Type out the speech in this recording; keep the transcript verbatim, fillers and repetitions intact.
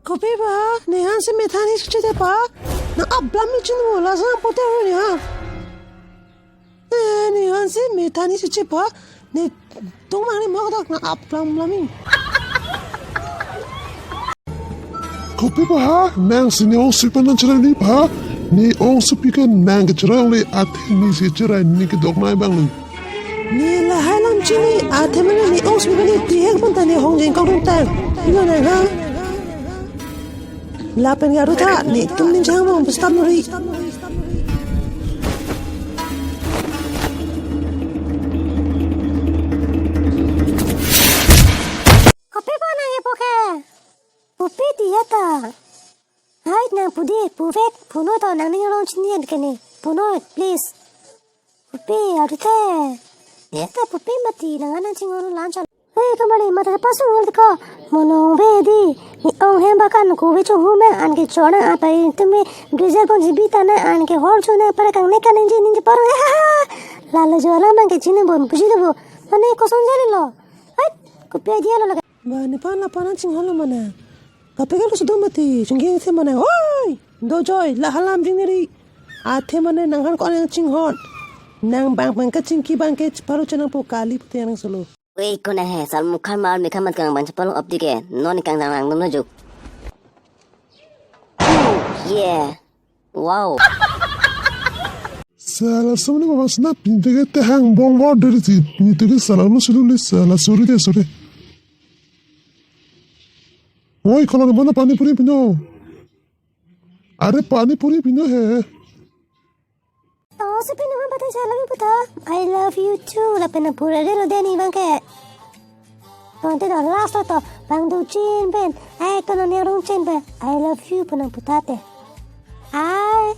Kopi ba, ne hansi methani suche te pa. Na ablam mi chin mo la sang pote ro ne ha. Eh, ne hansi methani suche pa. Netum mane mo dak na ablam lami. Kopi ba ha, nangsi ne ongsi panan chara ni pa. Ne ongsi pikan nang ke chara le athe ne si chara ne ke dok nai bang lu. Ne lahai lam chini athe mane ne ongsi pikan ne tihek pun ta ne hong jeng kau dun tang. Ilo nang ha. Lapen garu tha netum ning chang mong bestam nuri. Kopi ba nang epo ke? Pupi dia ta. Hai nang pudi, puvek, puno to nang ning long chini an kene. Puno, please. Pupi, aru te. Dia ta pupi mati, nang anang chinghon lan chal. Hei, kamali, mata pasung ngal ko. Mono be di. Ne ong hem bakan ko be chung hu meng an ke chona apa in tumi grisel pon si bita na an ke hor chuna para kang ne kan inji ninji parang. Lalo jo alam an ke chini bon puji do bo. Mane koson jali lo. Hai, kopi dia lo lagi. Ba ne pan la pan chinghon lo mane. Kape ka lo sudo mati, chingki the mane. Oi, do joy, la halam jing neri. Athe mane nang han ko nang chinghon. Nang bang bang ka chingki bang ke paru chanang po kali pute nang solo. Wei, kona he, sal mukhan mal mikhan mat kang bang chapal op dike, non kang jang lang dum lo juk. Yeah. Wow. Sala sumni mama snap pinte ke te hang bong bor deri si, pinte ke sala lo sulu le sala suri de suri. Oi, kalau mana pani puri pino. Are pani puri pino he. To si pin nama bata chala mi puta. I love you too. Lapen na pura de lo deni bang ke. To ante do last lo to. Bang du chin pen. Ai to nani rung chin pen. I love you pen puta te. Ai.